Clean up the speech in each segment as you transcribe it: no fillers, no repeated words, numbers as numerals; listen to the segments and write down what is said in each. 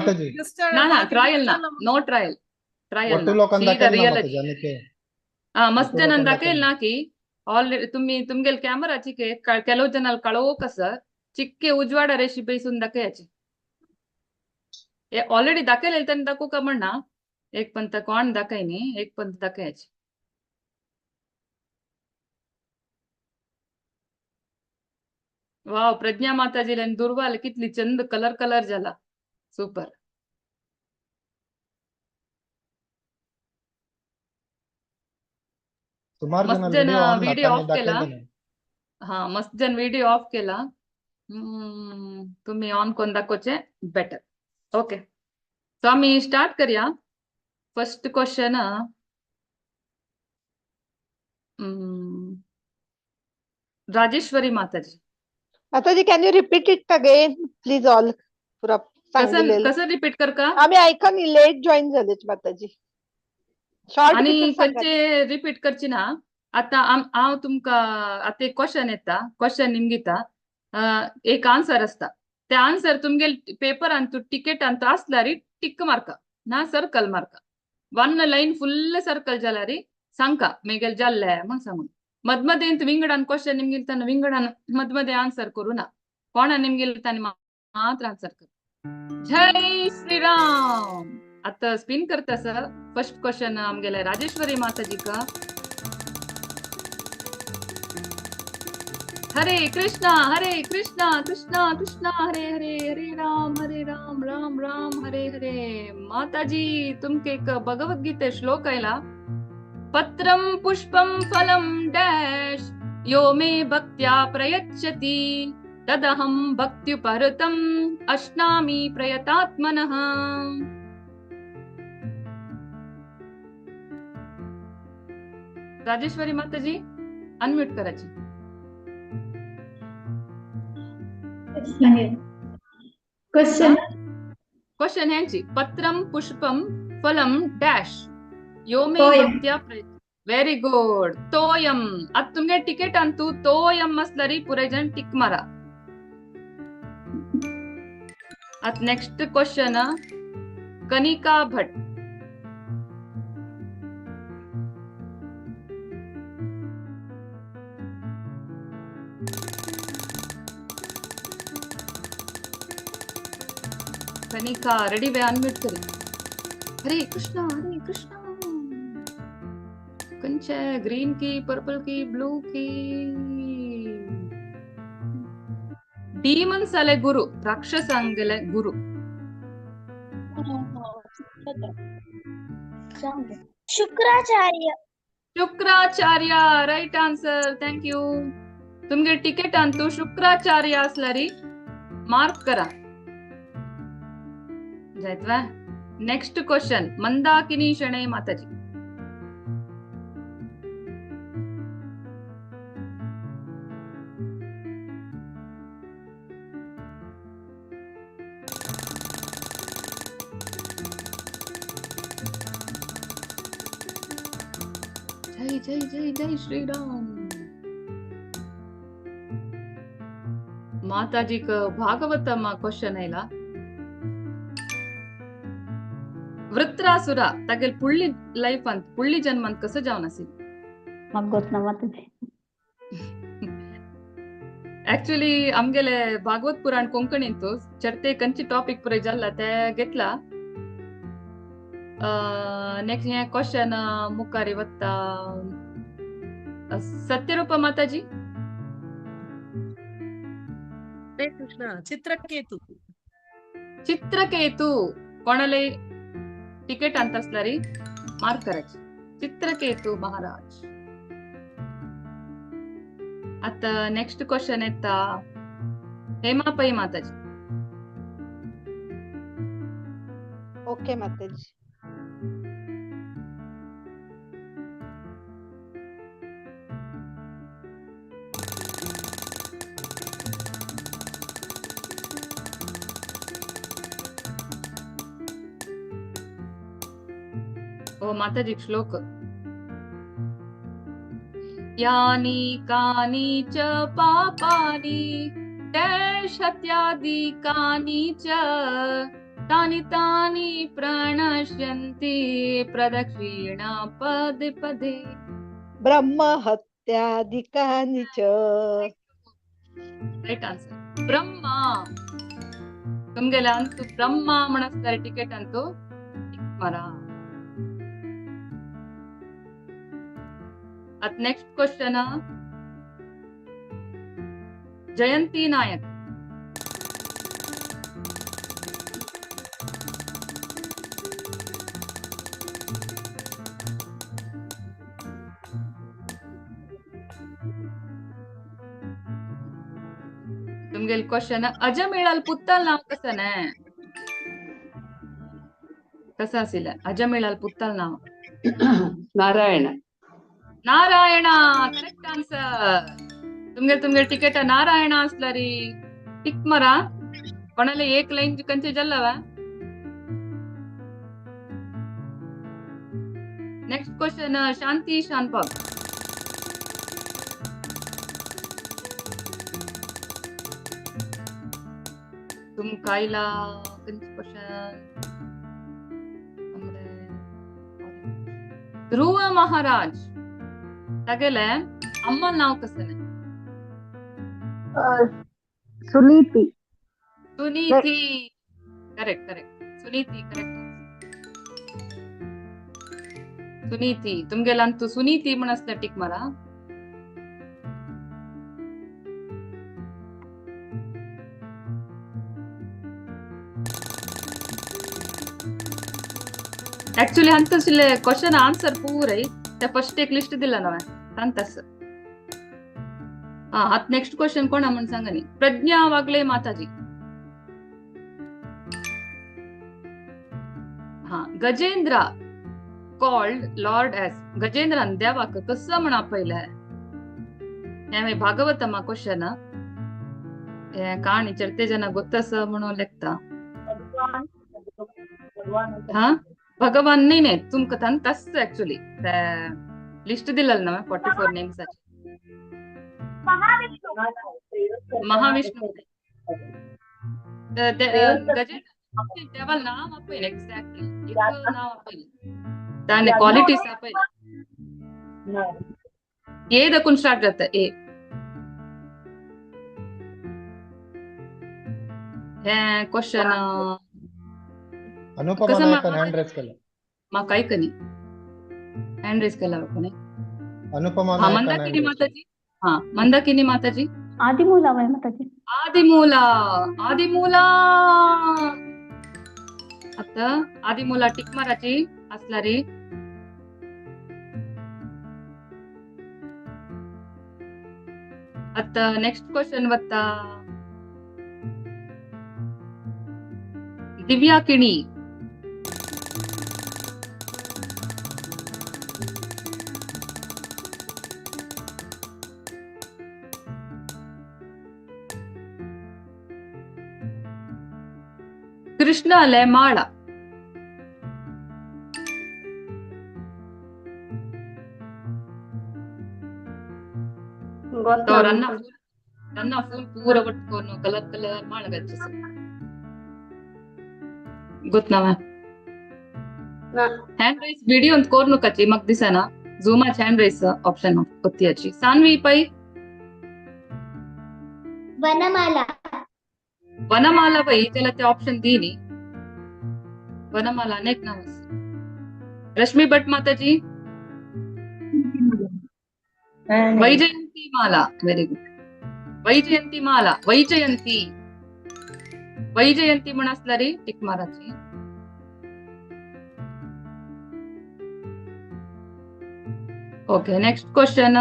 माताजी. ना ना, ट्रायल ना, नो ट्रायल, ट्रायल ಒಟ್ಟು ना. लोकांना सीधा दाखयल ना रियल. माताजी आणि हा, मस्त ಒಟ್ಟು जणांना लोकांना दाखयल दाखयल. ना की ऑलरेडी तुम्ही तुमगेल कॅमेराची ಕೆಲವು ಜನ ಕಳವೋಕ सर चिक्के उजवाडा रेशी बेसून दाखयाची. ऑलरेडी दाखयलेलं त्यांनी दाखवू का म्हणना. एक पंत कोण दाखय नी, एक पंत दाखयाची. वाव, प्रज्ञा माताजी आणि दुर्वाल कितली चंद कलर कलर झाला. सुपर. सुमार मस्त जण जण व्हिडिओ ऑन व्हिडिओ त्यांनी ऑफ केला. दाखयले ना. हा, मस्त जण व्हिडिओ ऑफ केला. तुम्ही ऑन कोण दाखवचे बेटर. ओके, सो आम्ही स्टार्ट करूया. First question, Rajeshwari Mataji. Mataji, can you repeat it again please, all पुरा कसं सांगितलेलं. कसं रिपीट कर का? आम्ही ऐका नी, लेट जॉईन झालेच माताजी. शॉर्ट आणि भितर सांगात. खंयचे रिपीट करची ना आता. हांव तुमकां आतां एक क्वेश्चन येता, क्वेश्चन निमगिता, एक आन्सर आसता. ते आन्सर तुमगेल पेपरान तूं टिकेटान तूं आसल्यार टिक्क मारका ना सर्कल मारका. वन लायन फुल्ल सर्कल जाल्यार सांगका मेगेल जाल्ले म्हण सांगून. मदमदेंत विंगडान क्वेश्चन निमगिल, विंगडान मदमदे आन्सर करू ना. कोणा निमगिल ताणी मात्र आन्सर कर. जय श्रीराम. आता स्पिन करता सर. फर्स्ट क्वेश्चन आमगेले राजेश्वरी माताजी का. हरे कृष्णा हरे कृष्णा कृष्णा कृष्णा हरे हरे, हरे राम हरे राम राम राम हरे हरे. माताजी, तुमके एक भगवद्गीते श्लोक आयला. पत्रम पुष्पम फलम डॅश यो मे भक्त्या प्रयच्छति तदहं भक्त्युपहृतम् अश्नामि प्रयतात्मनः. राजेश्वरी माताजी, अनम्यूट करायची. क्वेश्चन. क्वेश्चन ह्यांची, पत्रम पुष्पम फलम डॅश यो मे तोयम. भक्त्या. व्हेरी गुड, तोयम. आता तुमगे तिकेट तू तोयम असल्यारी पुरे जण टिक मारा. आता नेक्स्ट क्वेश्चन, कनिका भट. कनिका रेडी वे? अनम्यूट करी. हरे कृष्णा हरे कृष्णा. कंचे ग्रीन की, पर्पल की, ब्लू की? डीमन्स आले गुरु, राक्षसांगेले गुरु. Shukracharya. Shukracharya, right answer. Thank you. तुमगे टिकेट अंतू शुक्राचार्य असल्यारी मार्क करा. जायतवा. नेक्स्ट क्वेश्चन, मंदाकिनी शणै माताजी. जय जय जय जय श्रीराम. माताजी भागवतम क्वेश्चन आयला. वृत्रासुरा तागेल पुढली लाईफ अंत, पुढली जन्म अंत कसं जावन असेल? म्हाका गोत ना माताजी. ऍक्च्युली आमगेले भागवत पुराण कोंकणींतू चर्ते कंची टॉपिक पुरे जाल्ला ते घेतला. नेक्स्ट हे क्वेश्चन मुखारी वत्ता. सत्यरूपा माताजी. हरे कृष्णा. चित्रकेतु. चित्रकेतू. कोणाला तिकीट अंत असल्यारी मार्क करायची. चित्रकेतू महाराज. आता नेक्स्ट क्वेश्चन येता, हेमा पै माताजी. ओके माताजी. ओ माताजी, श्लोक. यानी कानी च पापानि डॅश हत्यादि कानी च तानि तानि प्रणश्यन्ति प्रदक्षिणा पदे पदे. ब्रह्महत्यादिकानि च. Right answer Brahma. तुमगेले अंतु ब्रह्मा म्हण आसल्यार टिकेट अंतु मरा. आत नेक्स्ट क्वेश्चन जयंती नायक. तुमगेल क्वेश्चन अजमेळाल पुत्तल नाव कसं ना? कसं असेल अजमेळाल पुत्तल नाव? नारायण. Narayan correct answer. तुमगेल तुमगेल टिकेट नारायण असला री टिक मारा. कोणाला एक लाईन कंचे जल्लावा. Next question Shanti Shanbhag. तुमकायला क्वेश्चन ध्रुव महाराज तगेले अम्मा नाव कसने? Suniti. Suniti correct correct. Suniti correct. Suniti तुमगेला अंतु Suniti म्हण असल्या टिक मारा. ऍक्च्युली अंतसले क्वेश्चन आन्सर पूरय त्या फर्स्ट एक लिस्ट दिला ना अंतस. हा आत नेक्स्ट क्वेश्चन कोणा म्हण सांगा नी. प्रज्ञा वागले माताजी. हा गजेंद्र कॉल्ड लॉर्ड एस. गजेंद्रान देवाक कसं म्हण आपयलें? हें भागवतमा क्वेश्चन. हें काणी चर्ते जना गोत्तस म्हणून लेखता. हा भगवान नाही नाही तुमकां तान तस ऍक्च्युली लिस्ट दिलेलं ना 44 नेम्स. महाविष्णू गजेंद्र देवाला नाव आपयलें एक्झॅक्टली एक नाव आपयलें ताणे क्वालिटीज आपयलें. ए दकून स्टार्ट जाता ए. हें क्वेश्चन अनुपमा नायकान हँड रेज केला. म्हाका आयकनी हँड रेज केला कोणे? अनुपमा हा मंदाकिनी माताजी. हा मंदाकिनी माताजी. आदिमूला वय माताजी. आदिमूला आदिमूला. आता आदिमूला टिक माराची असला रे. आता नेक्स्ट क्वेश्चन वत्ता दिव्या किणी. कृष्णाले माळा. तो रन्ना रन्ना फूल पूरा पట్టుకొని कलर कलर माळ घालचे. ಗೊತ್ತನವ ಹ್ಯಾಂಡ್ ರೈಸ್ ವಿಡಿಯೋ ಅಂತ ಕೋರ್ನು ಕಚ್ಚಿ ಮಗ್ ದಿಸನ ಝೂಮಾಚ್ ಹ್ಯಾಂಡ್ ರೈಸ್ ಆಪ್ಷನ್ ಗೊತ್ತಿಯಾಚಿ. ಸಾನ್ವಿ ಪೈ वनमाला. वनमाला बाई त्याला ते ऑप्शन दीनी. वनमाला अनेक नाव. रश्मी भट माताजी. Vaijayanti Mala very good. वैजयंती माला वैजयंती वैजयंती म्हण असला रे टिक माराची. Okay next question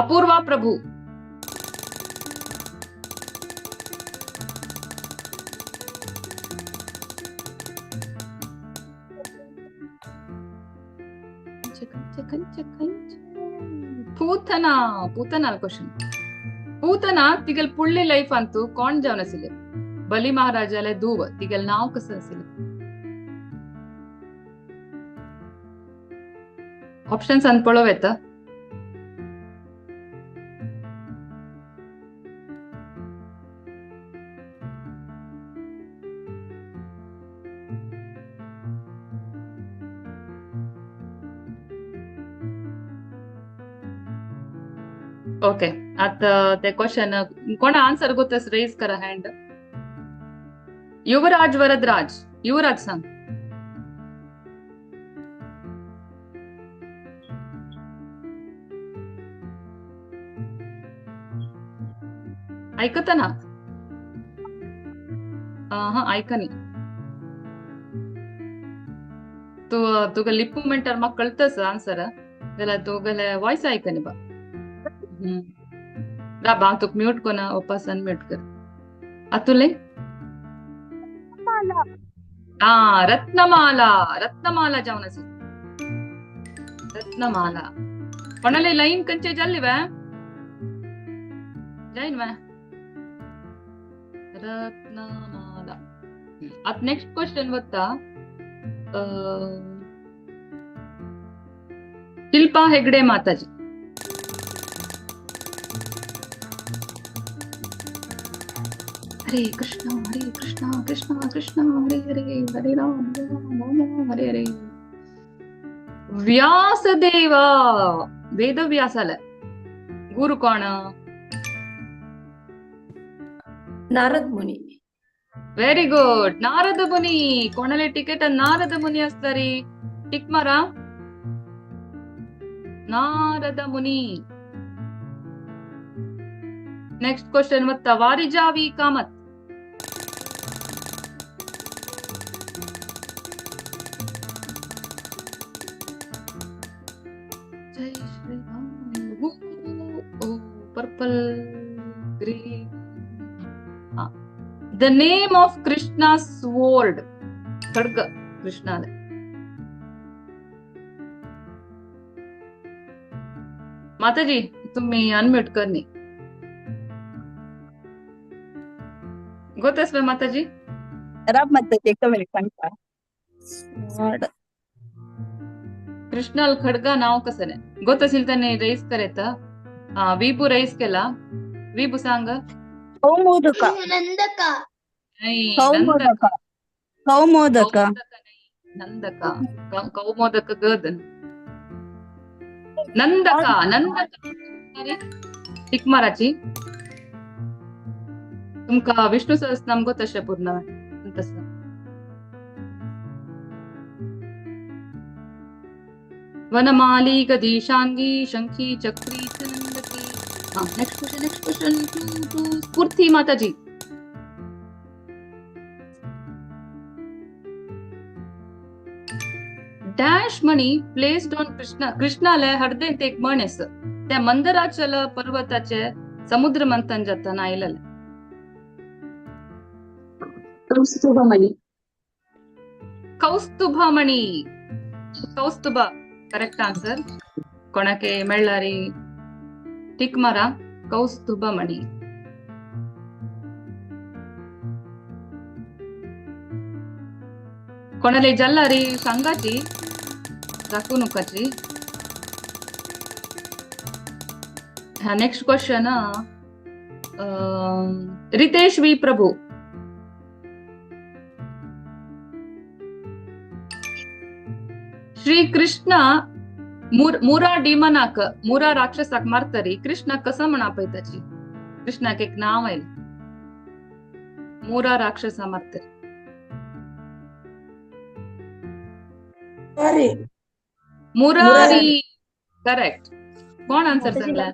Apoorva Prabhu. Putana Putana question. Putana तिगल पुडले लाईफ अंतु कोण जावन आशिल्ले? बली महाराजाले धूव तिगल नाव कसं आशिल्लें? ऑप्शन्स अन पळोवं येता. ओके आता ते क्वेश्चन कोण आन्सर गोतस रेज करा हँड. युवराज वरदराज, युवराज सांग. ऐकता ना? हा ऐकनी तू तुका लिप्पू म्हणटार म्हाका कळतस आन्सर, जाल्यार तुगेले वॉयस आयकनी बा. राब हांव तुका म्यूट कोना वापस अनम्यूट कर. अतुले हा रत्नमाला, रत्नमाला जावन आसा रत्नमाला. कोणाले लाईन कंचे जाल्ली वे जाईन वे रत्नमाला. आता नेक्स्ट क्वेश्चन वता शिल्पा हेगडे माताजी. हरे कृष्णा हरे कृष्णा कृष्णा कृष्णा हरे हरे हरे राम राम राम हरे हरे. व्यासदेवा वेदव्यासाला गुरु कोण? नारद मुनी. Very good, Narad Muni. कोणाले टिकेट नारद मुनी असतारी टिक मारा नारद मुनी. नेक्स्ट क्वेश्चन मत्ता वारिजावी कामत. जय Shri Ram. Purple green. The name of Krishna sword, खड्ग कृष्णा. माताजी तुम्ही अनम्यूट करणी गोतस माताजी. राब माताजी एक मिनिट सांगता. कृष्णाल खड्गा नाव कसं नाही गोत असेल त्याने रेस करेत. विभू रेस केला, विभू सांग. कौमोदका. नंदका. नाही, कौमोदका. कौमोदका नंदका. कौमोदक गद नंदका. नंदका टिक माराची. तुमका विष्णु सहस्रनाम गो तशें पूर्ण तसं. वनमाली गदीशांगी शंखी चक्री नंदकी. Next question, next question to Spoorthi Mataji. Dash Mani placed on Krishna. कृष्णाले हर्देंत एक मण आसा, त्या मंदराचल पर्वताचे समुद्र मंथन जाताना आयलेले. कौस्तुभमणी. कौस्तुभमणी, कौस्तुभ करेक्ट आन्सर. कोणाके मेळ्ळारी टिक मारा कौस्तुभमणी. कोणाले जल्लारी सांगाची दाखवू नकाची. हा next question Ritesh V Prabhu. Shri Krishna Mura डिमनाक मुरा राक्षसाक मारतरी कृष्णा कसं म्हण आपयताची? कृष्णाक एक नाव आयलें मुरा राक्षसा मारतरी. मुरारी करेक्ट. कोण आन्सर सांगला?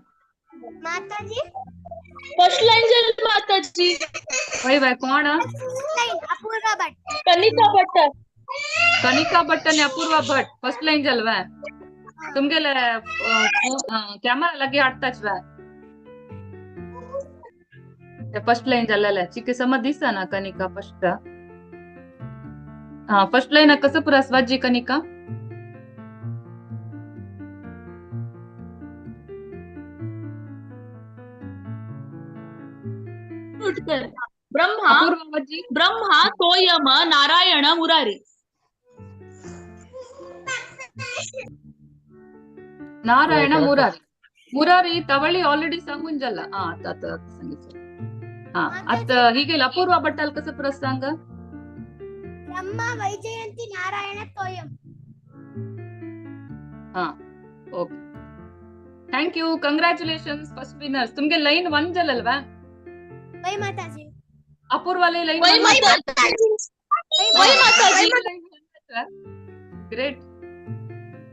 माताजी. फर्स्ट लाईन जाईल माताजी. वय वय कोण? अपूर्वा भट्ट. कनिका भट्ट. कनिका भट्ट आणि अपूर्वा भट्ट फर्स्ट लाईन जालवा. तुमगेले कॅमेरा लगे हाडताच वा फर्स्ट लाईन जाल्लेले चिके समज दिसता ना कनिका फर्स्ट. हा फर्स्ट लाईन कसं पुरा वाजी कनिका? ब्रह्मा ब्रह्मा तोयम नारायण मुरारी. नारायण मुरारी. मुरारी तवळी ऑलरेडी सांगून झाला. हा आता आता सांगितलं. हा आता ही गेला अपूर्वा भट्टाल कसं परत सांग. ब्रह्मा वैजयंती नारायण तोयम. हा okay. Thank you, congratulations first winners. तुमगे लाइन 1 जलल्वा? वै माताजी. अपूर्वाले लाइन वै माताजी. वै माताजी. ग्रेट,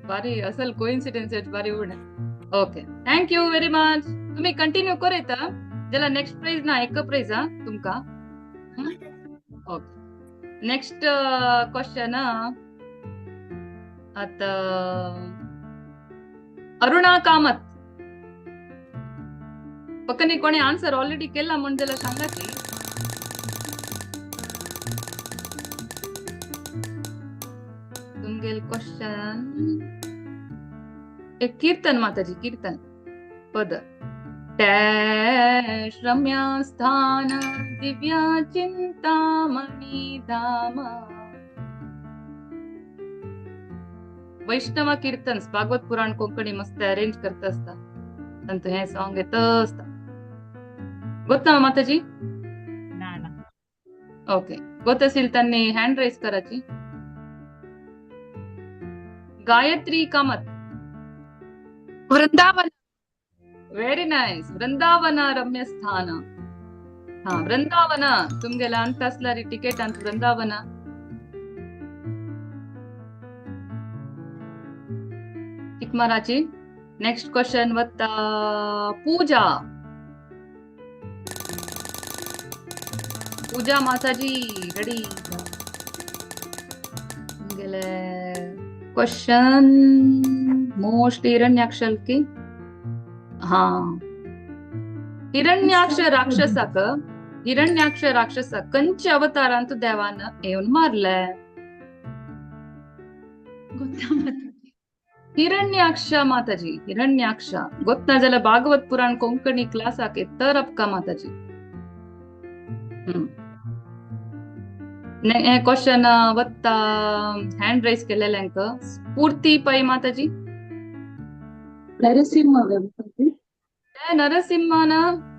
भारी असल कोइन्सिडेंस भारी उडे. Okay, thank you very much. तुम्ही कंटिन्यू करेता ज्याला नेक्स्ट प्राइज ना एक प्राइज हा तुमका. ओके, नेक्स्ट क्वेश्चन आता अरुणा कामत. पक्कनी कोणी आन्सर ऑलरेडी केला म्हण ज्याला सांगा की तुमगेल क्वेश्चन एक कीर्तन माताजी, कीर्तन पद. रम्या स्थान दिव्या चिंतामणी धाम. वैष्णव कीर्तन भागवत पुराण कोंकणी मस्त अरेंज करता असता, अंत हे सॉन्ग येत असता. गोता माताजी? ना ना. ओके, गोत असेल त्यांनी हँड रेज करायची. Gayatri Kamath. Vrindavan. Very nice. Vrindavana Ramya ಸ್ಥಾನ. ಹಾ, ವೃಂದಾವನ ತುಮ್ಗೆಲ್ಲ ಅಂತ ಅಸ್ಲಾರಿ ಟಿಕೆಟ್ ಅಂತ ವೃಂದಾವನ. ಟಿಕ್ ಮಾರಾಚಿ. ನೆಕ್ಸ್ಟ್ ಕ್ವಶನ್ ವತ್ತ ಪೂಜಾ. ಪೂಜಾ ಮಾತಾಜಿ ರೆಡಿ? तुमगेले क्वेश्चन मोस्ट हिरण्याक्षल की. हा, हिरण्याक्ष राक्षसाक, हिरण्याक्ष राक्षसा कंच अवतारांत देवान येऊन मारले? हिरण्याक्ष माताजी, हिरण्याक्ष गोत्ना जाला भागवत पुराण कोंकणी क्लास आके तर अपका माताजी. क्वेश्चन वत्ता हँड रेज केलेल्यांक स्फूर्ती पै माताजी. नरसिंह. नरसिंहान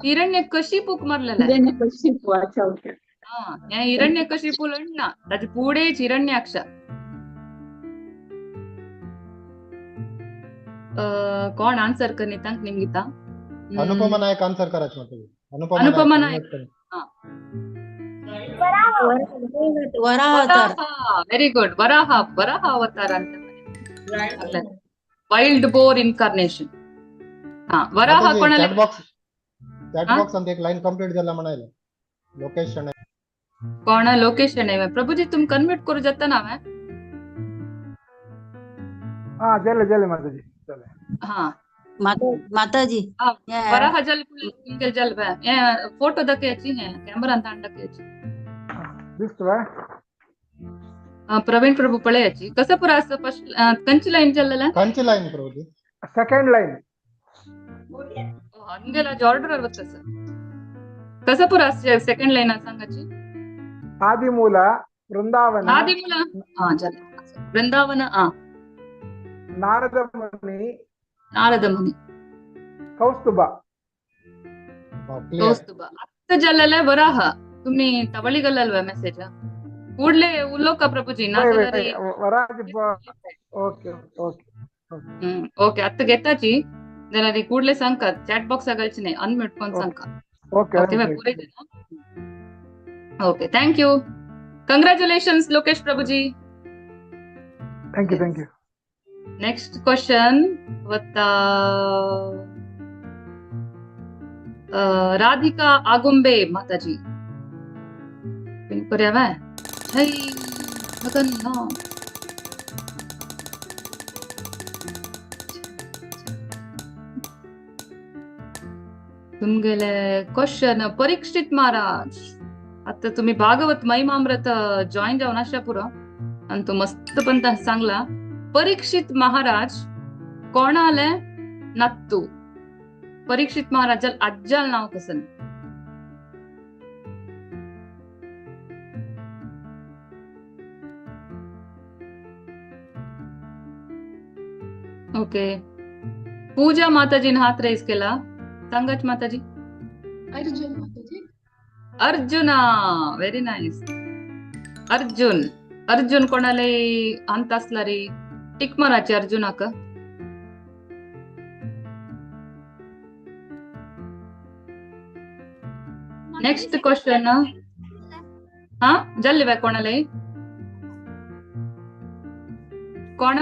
हिरण्य कशिपूक मारलेला. हिरण्यकशिपू, अच्छा ओके. हा, हिरण्य कशिपू लढना ताचे पुढेच हिरण्याक्ष. कोण आन्सर करनी तांक निमगिता? अनुपमा नायक आन्सर करायचं माताजी. अनुपमा नायक. वराह अवतार. व्हेरी गुड, वराह, वराह अवतार ಅಂತ ವೈಲ್ಡ್ ಬೋರ್ इन्कार्नेशन. हा, वराह कोणाला? चॅट बॉक्स, चॅट बॉक्स ಅಂತ एक लाइन कंप्लीट झाला म्हणायला लोकेशन कोण लोकेशन आहे प्रभुजी? तुम कन्वर्ट करू जाता ना? हा, जले जले माताजी जले. हा माताजी वराह जल तुमगे जल बे फोटो दकेची है कैमरा ಅಂತ ಅಂಡकेची दिसतोय. प्रवीण प्रभू पळयाची कसं पुरा असं फर्स्ट कंची लाईन चाललेला? कंची लाईन प्रभुजी, सेकंड लाईन. हंगेला ऑर्डर बत्तस कसं पुरा सेकंड लाईन सांगाची? आदिमूला वृंदावन. आदिमूला हा चल वृंदावन. हा, नारद मुनी. नारद मुनी. कौस्तुभा. कौस्तुभा ಅತ್ತ ಜಲ್ಲಲೆ ವರಾಹ. तुम्ही तवಳಿಗಲ್ಲಲ್ವಾ ಮೆಸೇಜ್ ಕೂಡ್ಲೆ ಉಲ್ಲೋಕ ಪ್ರಭುಜಿ? ಓಕೆ ಓಕೆ ಓಕೆ ಅತ್ತ ಗೆತ್ತಾಚಿ ಜನ ಕೂಡ್ಲೆ ಸಂಕ ಚಾಟ್ ಬಾಕ್ಸ್ ಆಗಲ್ಚಿನೆ ಅನ್ಮ್ಯೂಟ್ ಕೊಂಡ್ ಸಂಕ. Okay okay, thank you, congratulations Lokesh Prabhuji. Thank you, thank you. Next question ವತ್ತ ರಾಧಿಕಾ ಆಗುಂಬೆ ಮಾತಾಜಿ. ಕರ್ಯಾವ ಜೈ ಜಗನ್ನಾಥ. तुमगेले क्वेश्चन परीक्षित महाराज. आता तुम्ही भागवत महिमामृत जॉईन जाऊन आशा पुरो आणि तो मस्त पण सांगला. परीक्षित महाराज कोणाले नात्तू? परीक्षित महाराज आज्जाल नाव कसं? ओके, पूजा माताजीने हात रेज केला. सांगाच माताजी. अर्जुन माताजी. अर्जुना, व्हेरी नाईस. अर्जुन, अर्जुन कोणाले अंत असला रे? टिक माराची अर्जुनाक. Next question. हा जाल्ले बाय कोणाले कोण?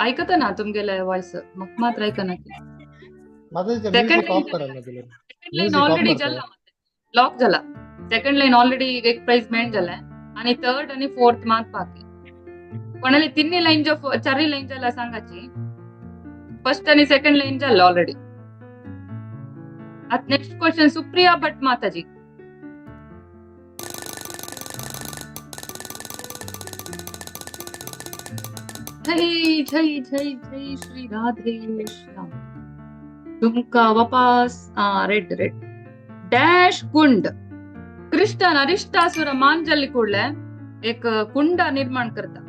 ऐकत ना तुमगेले वॉइस, मग मात्र ऐकना. सेकंड ऑफ करा ना. लाईन ऑलरेडी झाला, लॉक झाला. सेकंड लाईन ऑलरेडी एक प्राइज मेंट झालाय आणि थर्ड आणि फोर्थ मात बाकी. कोणाले तिन्ही लाईन जो चारही लाईन झाला सांगाची. फर्स्ट आणि सेकंड लाईन झालं ऑलरेडी. आता नेक्स्ट क्वेश्चन सुप्रिया भट माताजी. जय जय जय जय श्री राधे श्याम. तुमका वापस रेड रेड डॅश कुंड. कृष्ण अरिष्टासुर मांजली कुडले एक कुंड निर्माण करता.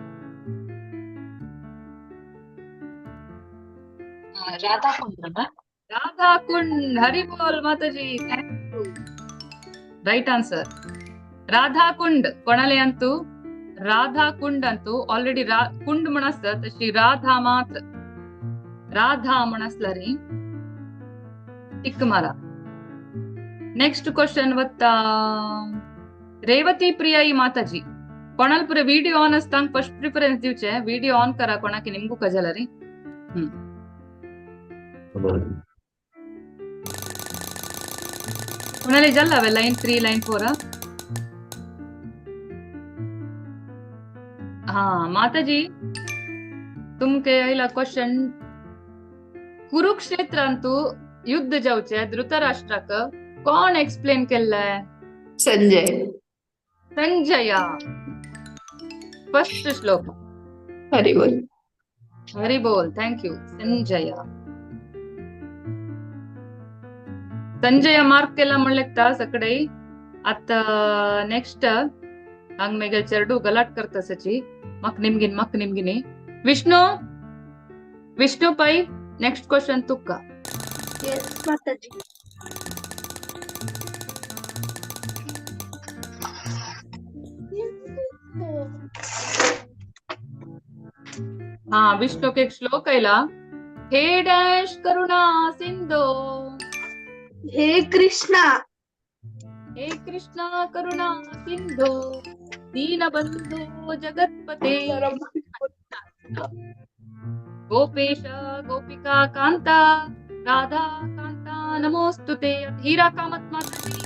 राधा कुंड. राधा कुंड. हरि बोल माताजी. Thank you. Right answer Radha Kund. कोणाले अंतू राधा कुंड अंतू ऑलरेडी कुंड म्हण आसता तशी राधा मात्र राधा म्हण आसला रे टिक मारा. नेक्स्ट क्वेश्चन वत्ता रेवती प्रियाई माताजी. कोणाला पुरे व्हिडिओ ऑन असताना फर्स्ट प्रिफरन्स दिवचे. व्हिडिओ ऑन करा कोणाकी निमगू का झाला रे. कोणाला झाला वे लाईन 3 लाईन 4? हा माताजी तुमके आयला क्वेश्चन. कुरुक्षेत्रांतू युद्ध जावचे धृतराष्ट्राक कोण एक्सप्लेन केल्लंय? संजय. संजया. फर्स्ट श्लोक. हरि बोल. हरि बोल. Thank you Sanjaya. Sanjaya mark केला म्हणले सगळे. आता नेक्स्ट हांग मेगेल चेरडू गलाट करता सची मक निमगिन मक निमगिनी. विष्णू विष्णू पै नेक्स्ट क्वेश्चन तुक्का. यस माताजी. हा विष्णू के एक श्लोक आयला. हे डॅश करुणा सिंधो. हे कृष्णा. हे कृष्णा करुणा सिंधो दीनबंधो जगत्पते गोपेश गोपिका कांता राधा कांता नमोस्तुते. हीरा कामत माताजी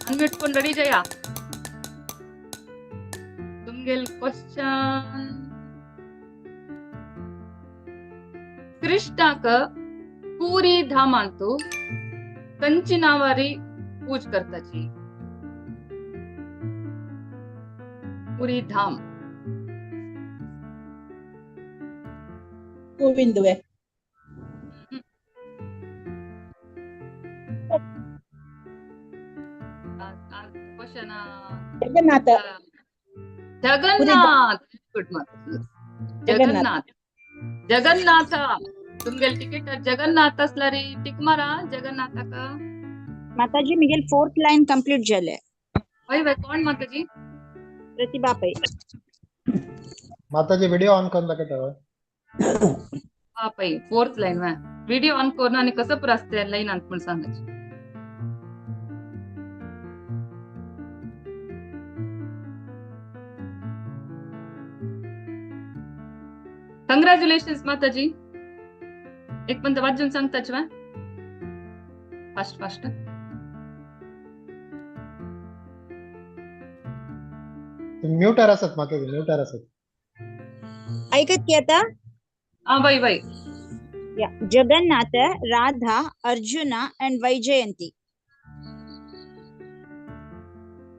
अनम्यूट कोण रेडी जया. तुमगेल क्वेश्चन. कृष्णाक पुरी धामांतु कंची नावारी पूज करताची. पुरी धाम. गोविंद वे. क्वेश्चन जगन्नाथ. जगन्नाथ. गुड माताजी. जगन्नाथ जगन्नाथ तुमगेल तिकीट जगन्नाथ असला रे टिक मारा जगन्नाथाक. माताजी मिगेल फोर्थ लाईन कंप्लीट झाले. हय बाय कोण माताजी? प्रतिभा पै. माताजी व्हिडिओ ऑन करून दाखयता. हा पै फोर्थ लाईन वा व्हिडिओ ऑन करून आणि कसं पुरा लाईन अंत म्हण सांगायचे. कंग्रॅच्युलेशन्स माताजी. एक पण वाजून सांगताच वा फास्ट फास्ट. म्यूटर असत माताजी, म्यूटर असत. ऐकत की आता? हा बाई बाई. जगन्नाथ राधा अर्जुना अँड वैजयंती.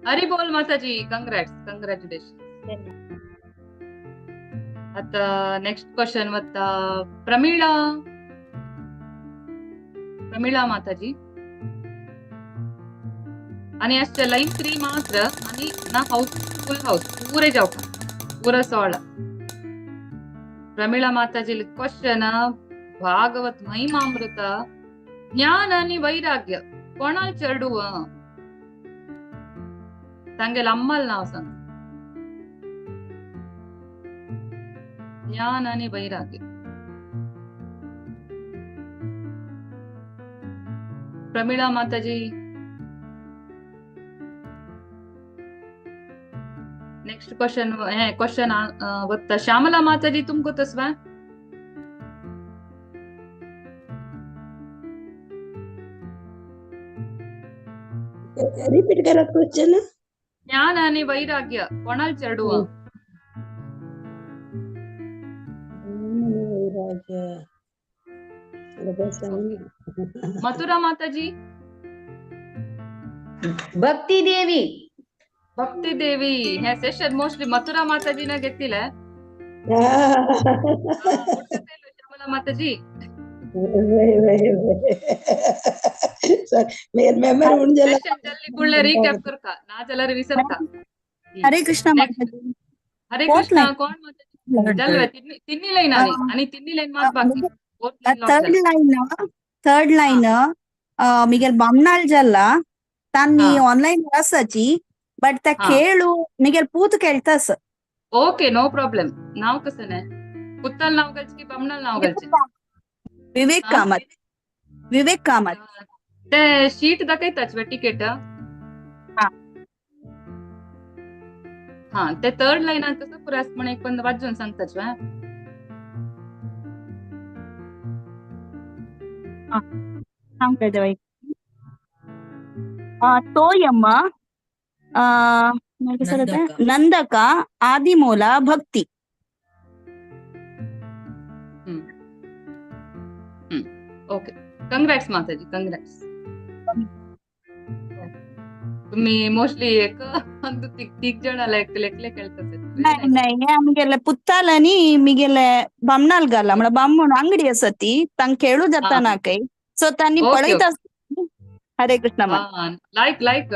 हरी बोल माताजी. कंग्रॅट्स कंग्रॅच्युलेशन. आता नेक्स्ट क्वेश्चन वत्ता प्रमीळा. प्रमीळा माताजी. आणि आजच्या लाईन 3 मात्र आणि ना हाऊस फुल हाऊस पुरे जाऊ का पुरा सोहळा. प्रमीळा माताजी क्वेश्चन. भागवत महिमामृत ज्ञान आणि वैराग्य कोणाला चेडू सांगेल अम्माल नाव सांग. ज्ञान आणि वैराग्य. प्रमिळा माताजी. नेक्स्ट क्वेश्चन हे क्वेश्चन वत्ता श्यामला माताजी तुमको तसवा. रिपीट करा क्वेश्चन. ज्ञान आणि वैराग्य कोणाला चढवा? वैराग्य. मथुरा माताजी. भक्ती देवी. भक्ती देवी. हे सेशन मोस्टली मथुरा माताजीनं घेतलेलं. श्यामला माताजी. जल्दी रिकॅप करता ना जाल्यार विसरता. हरे कृष्ण माताजी. हरे कृष्ण. कोण माताजी? तिन्ही लाईन आली आणि तिन्ही लाईन मात बाकी. थर्ड लाईन मिगेल बामणाल जल्ला तान्नी ऑनलाईन असाची बट त्या खेळू मिगेल पूत खेळतास. Okay no problem. नाव कसं नाही? पुत्ताल नाव घालचे की बामणाल नाव घालचे? विवेक कामत. विवेक कामत. ते शीट दाखयताच वे तिकेट. हा ते थर्ड लाईनात कसं पुरास म्हण एक पण वाजून सांगताच वे. सांगता तोयम्म नंदक आदिमूला भक्ती. ओके कंग्रॅट्स माताजी, कंग्रॅट्स. तुम्ही मोस्टली एक तीग जण एकले खेळतात. नाही नाही आमगेले पुत्ताल आणि मिगेले बामणाल घाला म्हळ्यार बामण अंगडी आसा ती तांक खेळू जाता ना काय सो तांणी पळयत आसता. हरे कृष्ण. लायक लायक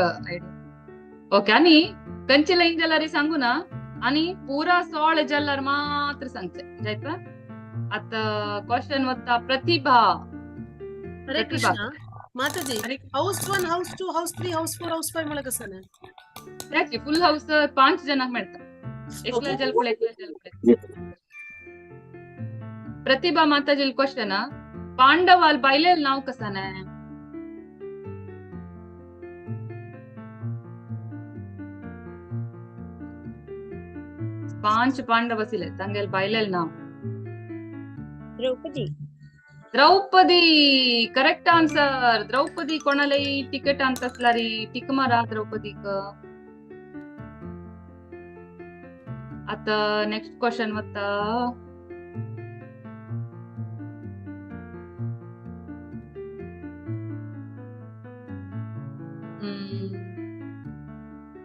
ओके. आणि कंची लाईन जाल्यार सांगू ना आणि पुरा सोळ जाल्यार मात्र सांगचे जायता. आता क्वेश्चन वता प्रतिभा. हरे कृष्ण माताजी. House 1 house 2 house 3 house 4 house 5 मला कसं नाही? त्याची फुल हाऊस 5 जणांक मेळता. एकला जल पुढे एकला जल पुढे. प्रतिभा माताजी क्वेश्चन, पांडवाल बायलेल नाव कसं नाही? पांच पांडव आशिल्ले तांगेल बायलेल नाव? द्रौपदी. Draupadi correct answer. द्रौपदी कोणालाही तिकीट आणत असलारी टिक मारा द्रौपदीक. आता नेक्स्ट क्वेश्चन वता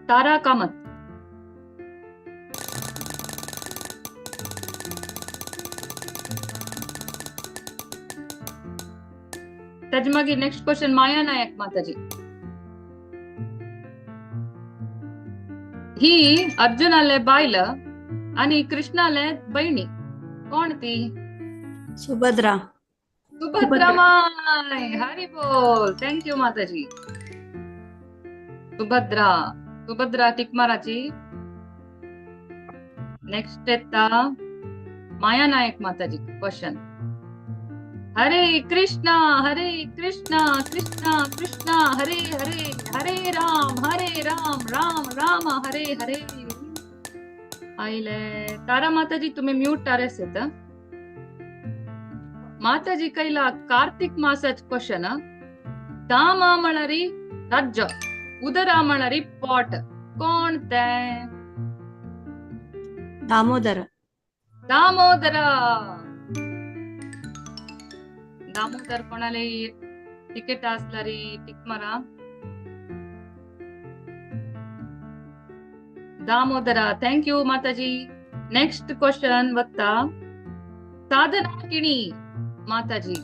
तारा कामत. त्याच्या मागीर नेक्स्ट क्वेश्चन माया नायक माताजी. ही अर्जुनाले बायल आणि कृष्णाले बहिणी कोण ती? सुभद्रा. सुभद्रा my. Hari बोल. Thank you माताजी. सुभद्रा सुभद्रा टिक माराची. नेक्स्ट येता माया नायक माताजी क्वेश्चन. हरे कृष्णा हरे कृष्णा कृष्णा कृष्णा हरे हरे हरे राम राम राम हरे हरे. आइले तारा माताजी तुम्ही म्यूट टारेस येत. माताजी कैला कार्तिक मासाच क्वेश्चन. दामा म्हणारी राज्य उदरा म्हणारी पॉट कोण ते? दामोदर. दामोदर. दामोदर कोणाला तिकीट असलारी टिक मारा. दामोदरा thank you माताजी. नेक्स्ट क्वेश्चन वत्ता साधना किणी माताजी.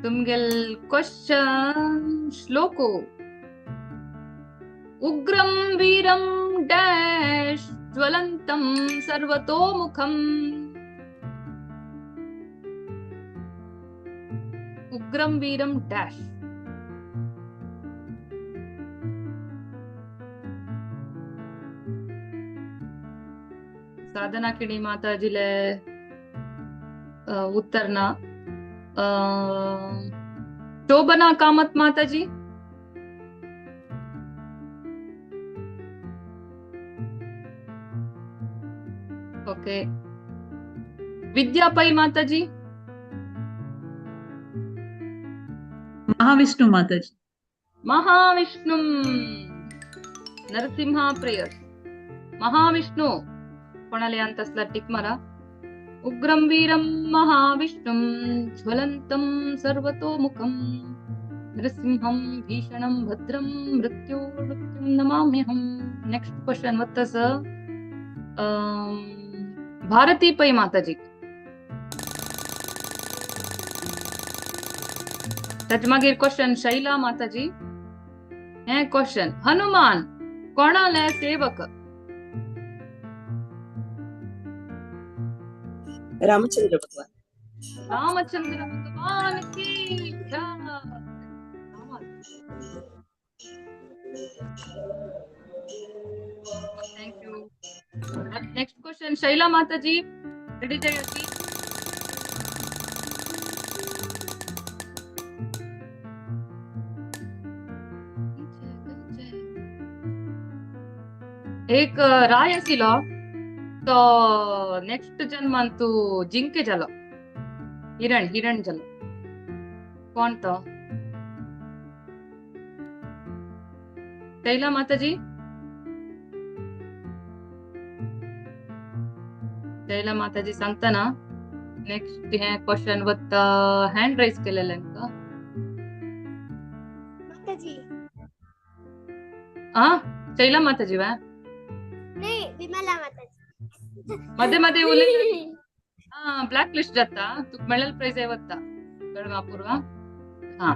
तुमगेल question श्लोको उग्रम Viram dash ज्वलंतम सर्वतोमुखम. उग्रम Viram dash. साधना किणी माताजीले उत्तर ना. शोभना कामत माताजी. ओके. विद्या पै माताजी. महाविष्णु माताजी. महाविष्णु नरसिंहा प्रेयर्स. महाविष्णु कोणाले अंत असला टिक मारा. उग्रं वीरं महाविष्णुं ज्वलन्तं सर्वतोमुखं नरसिंहं भीषणं भद्रं मृत्योर्मृत्युं नमाम्यहं. नेक्स्ट क्वेश्चन वत्तस भारती पै माताजी. ताचे मागीर क्वेश्चन शैला माताजी. हे क्वेश्चन हनुमान कोणाले सेवक? रामचंद्र भगवान. रामचंद्र भगवान की जय. Thank you. Next question Shaila Mataji. Ready जायची. एक राय आशिल्लो तो नेक्स्ट जन्मान तू जिंके जालो, हिरण हिरण जालो. कोण तो? शैला माताजी. शैला माताजी सांगता ना. नेक्स्ट हे क्वेश्चन वत्ता हँड रेज केलेलं का? माताजी. हा शैला माताजी वा? नाही, विमला माताजी. मध्ये मध्ये उलयले. हा ब्लॅक लिस्ट जाता, तुका मेळल प्राइज वत्ता कळमा पूर्वा. हा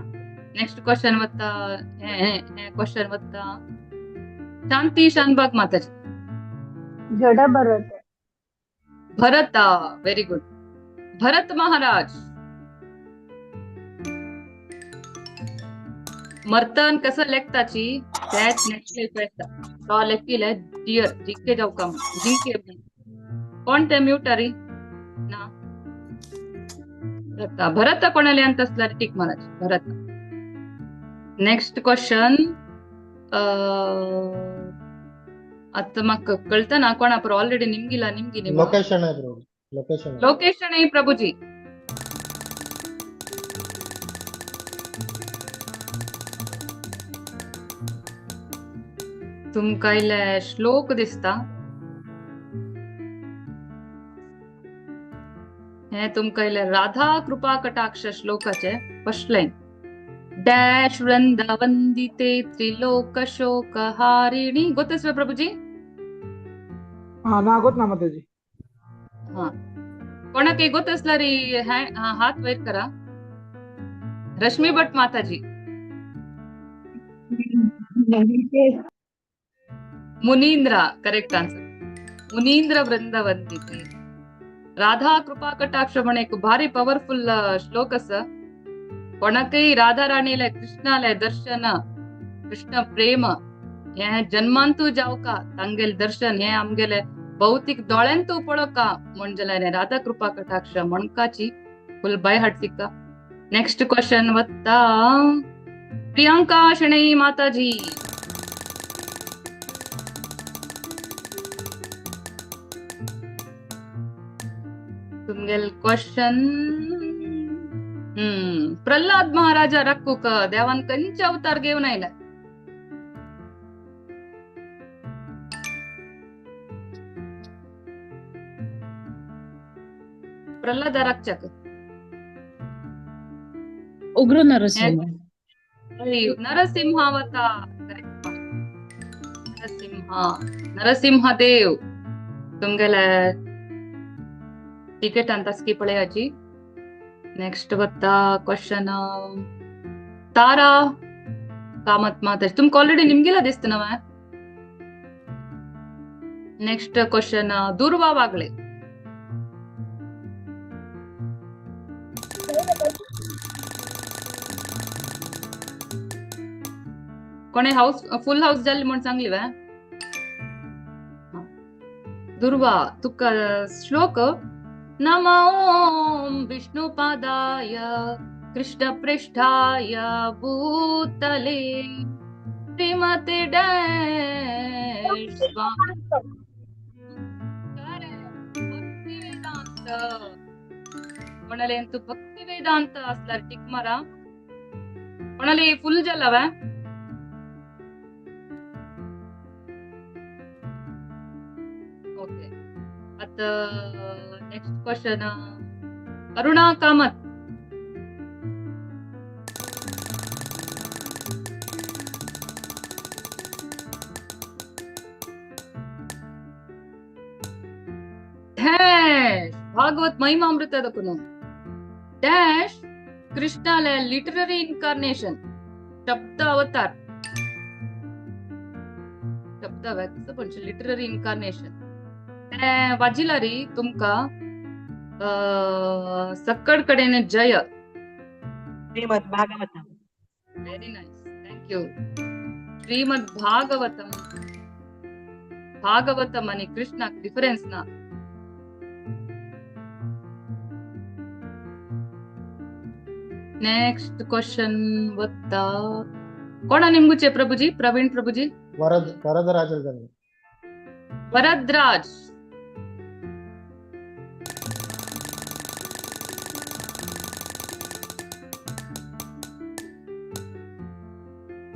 नेक्स्ट क्वेश्चन वत्ता हे हे क्वेश्चन वत्ता शांती शानबाग माताजी. जडा भरत. भरत, व्हेरी गुड. भरत महाराज मर्तन कसं लेखताची त्याच नेक्स्ट लाईफ येता. तो लेखिले डियर जिंके जाऊ का जिंके. कोण ते म्यूटरी ना? भरत. भरत कोणाले अंत असला टिक महाराज. भरत. नेक्स्ट क्वेश्चन आता म्हाका कळता ना कोणा पर ऑलरेडी निमगिला निमगिली. लोकेशन आहे प्रभू. लोकेशन. लोकेशन आहे प्रभूजी. तुमका इल्ले श्लोक दिसता. हे तुमका इल्ले राधा कृपा कटाक्ष श्लोकाचे फर्स्ट लाईन. डॅश वृंदावंदिते त्रिलोक शोक हारिणी. गोतस्व प्रभूजी? हा ना गोत ना माताजी. हा कोणाक गोत असला री हात वयर करा. रश्मी भट माताजी. मुनींद्रा करेक्ट आंसर. मुनींद्र वृंदावंदिते राधा कृपा कटाक्ष म्हण एक भारी पॉवरफुल श्लोक आसा. कोणाकय राधा राणीले कृष्णाले दर्शन कृष्ण प्रेम हे जन्मांतू जावका तांगेले दर्शन हे आमगेले भौतिक दोळ्यांतू पळोवका म्हण जाल्यार राधा कृपा कटाक्ष म्हणकाची फुल बाय हार्ट सिक्का. नेक्स्ट क्वेश्चन वत्ता प्रियंका शणै माताजी. तुमगेल क्वेश्चन प्रल्हाद महाराजा रक्कुक देवान कंचे अवतार घेवन आयले? प्रल्हाद रक्षक उग्र नरसिंह. नरसिंहावतार. नरसिंह नरसिंह देव. तुमगेले टिकेट अंत स्किप पळयाची. नेक्स्ट वत्ता क्वेश्चन तारा कामत माताजी. तुमका ऑलरेडी निमगिला दिसता ना? नेक्स्ट क्वेश्चन दुर्वा वागळे. कोणे हाऊस फुल हाऊस जाल्ली म्हण सांगली वा? दुर्वा तुका श्लोक नमो ॐ विष्णुपादाय कृष्णपृष्ठाय भूतले श्रीमते डॅश स्वामी भक्ती वेदांत कोणाले तू भक्ती वेदांत असल्यार टिक मारा. कोणाले फुल जालावा? ओके, आता next question Aruna Kamat. Dash Bhagavat Mahimamrit दकुनु डैश कृष्णाले लिटररी इन्कार्नेशन शब्द अवतार शब्द व्यक्त पण लिटररी इन्कार्नेशन वाजिलारी तुमका सक्कड कडेने Jay. Shrimad Bhagavatam. Very nice, thank you. Shrimad Bhagavatam Bhagavatam आणि कृष्णाक डिफरन्स ना. नेक्स्ट क्वेश्चन वत्ता कोणा निमगुचे प्रभुजी? प्रवीण प्रभुजी. वरदराज. वरदराज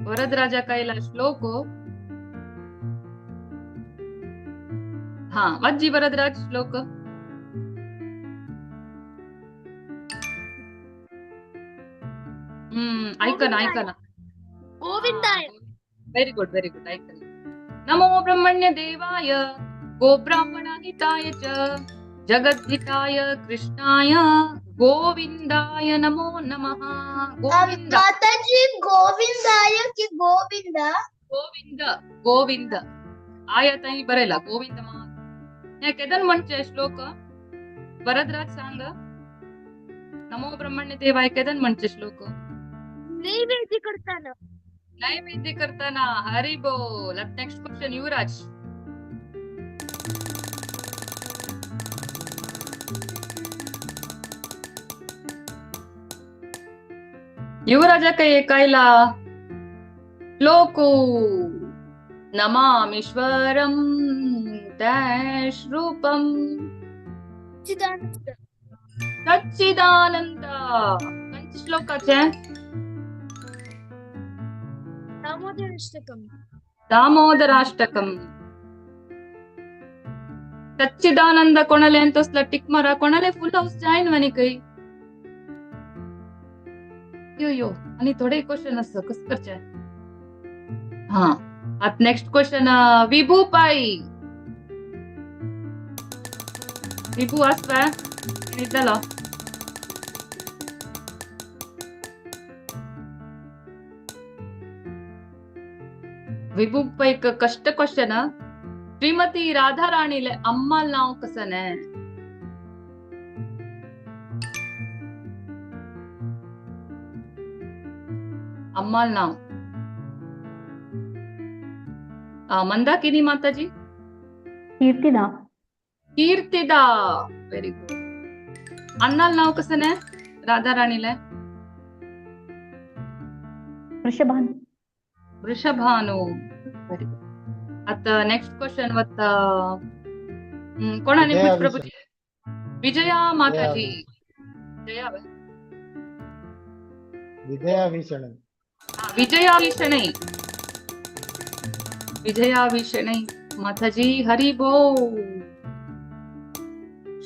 वरदराजा कैला श्लोक. हा वज्जी वरदराज श्लोक. ऐका ना, ऐका ना. गोविंदाय. Very good, very good. ऐका ना. नमो ब्रह्मण्य देवाय गोब्राह्मणाहिताय च जगद्धिताय कृष्णाय गोविंदाय नमो नमः. गोविंद माताजी, गोविंदाय की गोविंदा? गोविंद गोविंद आया ताई बरेला गोविंद मा. या केदन म्हणचे श्लोक वरदराज सांग. नमो ब्रह्मण्य देवाय केदन म्हणचे श्लोक? नैवेद्य करताना. नैवेद्य करताना. हरी बोल. नेक्स्ट क्वेश्चन युवराज. युवराजा काही कायला श्लोको नमामीश्वरम डॅश रूपम सच्चिदानंद. सच्चिदानंद. कंच श्लोकाचे? दामोदराष्टकम. दामोदराष्टकम. सच्चिदानंद कोणाले तसला टिक मारा. कोणाले फुल हाऊस जाईन म्हणे काही यो यो. आणि थोडे क्वेश्चन असं कसं करचे. हा आता नेक्स्ट क्वेश्चन विभू पाई. विभू आसवा निदलो? विभू पै कष्ट क्वेश्चन. श्रीमती राधा राणीले अम्मा नाव कसं ने? अम्माल नाव मंदाकिनी माताजी. कीर्तिदा. Kirtida, very good. अन्नाल नाव कसं ने राधा राणीले? वृषभानु. Vrishabhanu, very good. आता नेक्स्ट क्वेश्चन वत्ता कोणा निमगुच प्रभुजी? विजया माताजी. जया विजया विषण. विजया विषणै. विजया विषणै माताजी. हरी बोल.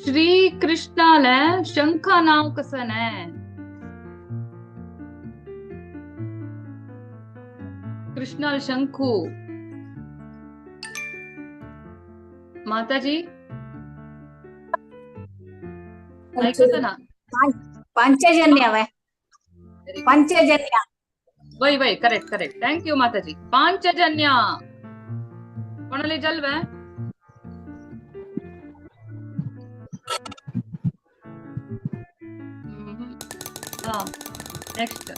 श्री कृष्णाला शंखा नाव कसं ने? कृष्णाल शंखू माताजी ऐकत ना? पांचजन्य. पांचजन्य. वय वय, करेक्ट करेक्ट. Thank you माताजी. पांचजन्य कोणाले जलवे? हा नेक्स्ट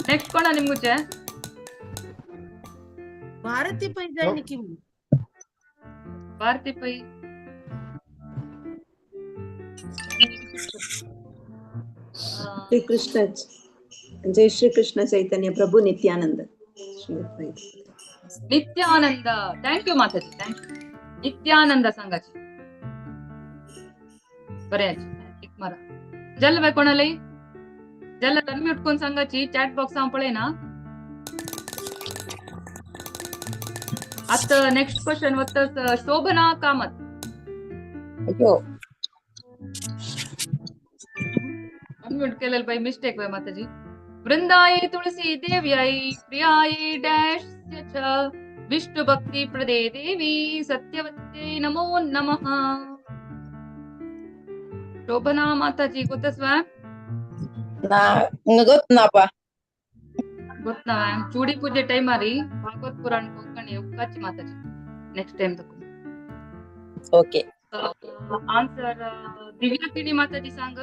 नेक्स्ट कोणा निमगुचे? भारती पै जाईन की. भारती पै. श्री कृष्ण जय श्री कृष्ण चैतन्य प्रभु Nityanand. Shri Advaita Nityanand. Thank you Mataji, thank you. Nityanand सांगाची बरें एक मारा जल बाय कोणाले जल अनम्यूट कोण सांगाची चॅट बॉक्स हांव पळयना. आता नेक्स्ट क्वेश्चन वता शोभना कामत. अय्यो अनम्यूट केलेलं बाई मिस्टेक बाई माताजी. वृंदाये तुळसी देव्याय प्रियाये डॅश च विष्णु भक्ती प्रदे देवी सत्यवत्यै नमो नमः. शोभना माताजी गोतस्वा ना गोत ना पा गोत ना. चूडी पूजे टाइम आरी भागवत पुराण कोंकणी उक्काची माताजी नेक्स्ट टाइम तक. ओके आन्सर दिव्या किणी माताजी सांग.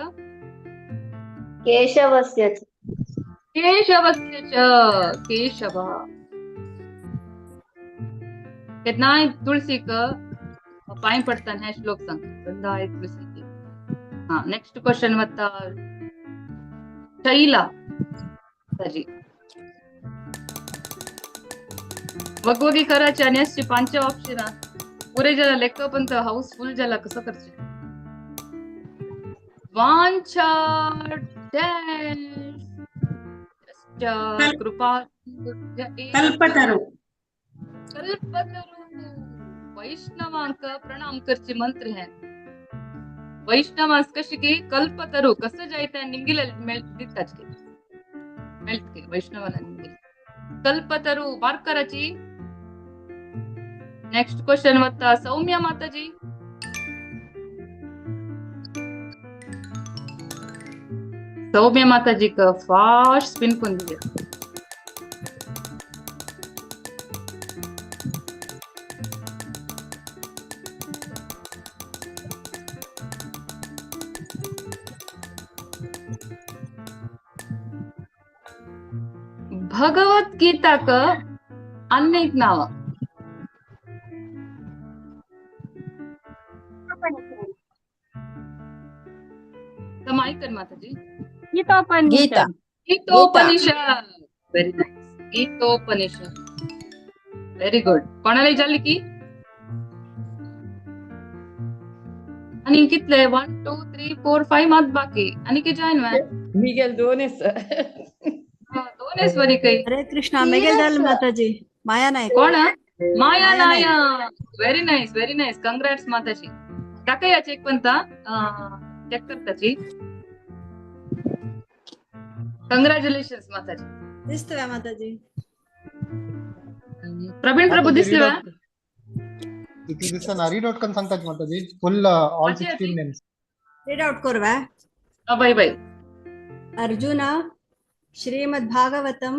केशवस्य केशवस्य च केशव केन्नाय तुळसीक पांय पडताना हे श्लोक सांग वृंदाय तुळसी. हा नेक्स्ट क्वेश्चन वता शैला माताजी. वगवगी करायची आणि अशी पांच ऑप्शन पुरे ज्याला लेख पण हाऊस फुल ज्याला कसं करचे. वांछा डॅश कृपा कल्पतरु. कल्पतरु वैष्णवांक प्रणाम करची मंत्र है. वैष्णवांस कशी की कल्पतरु कसं जायता निमगिल दिताच की मेळत वैष्णवाला निमगिल कल्पतरु मार्क कराची. नेक्स्ट क्वेश्चन वता सौम्या माताजी. सौम्या माताजी का फास्ट स्पिन कोण दिले. भगवत गीता क अनेक नाव. माईक माताजी. Gita Gitopanishad. Very nice. Gitopanishad very good. कोणाला विचारले की आणि कितले 1 2 3 4 5 मात बाकी आणि की जॉईन व्हाय मी गेल दोन दोन वरी काही. हरे कृष्णा मेगेल झालं माताजी. माया नायक. कोण? Maya Nayak. Very nice very nice. Congrats Mataji. टाकया check पण चेक करताची. कंग्रॅच्युलेशन माताजी. दिसतोय माताजी. प्रवीण प्रभू दिसले वा? किती दिसना रीड आउट करून सांगतात माताजी फुल ऑल 16 नेम्स. रीड आउट करवा. Bye bye. Arjun Shrimad Bhagavatam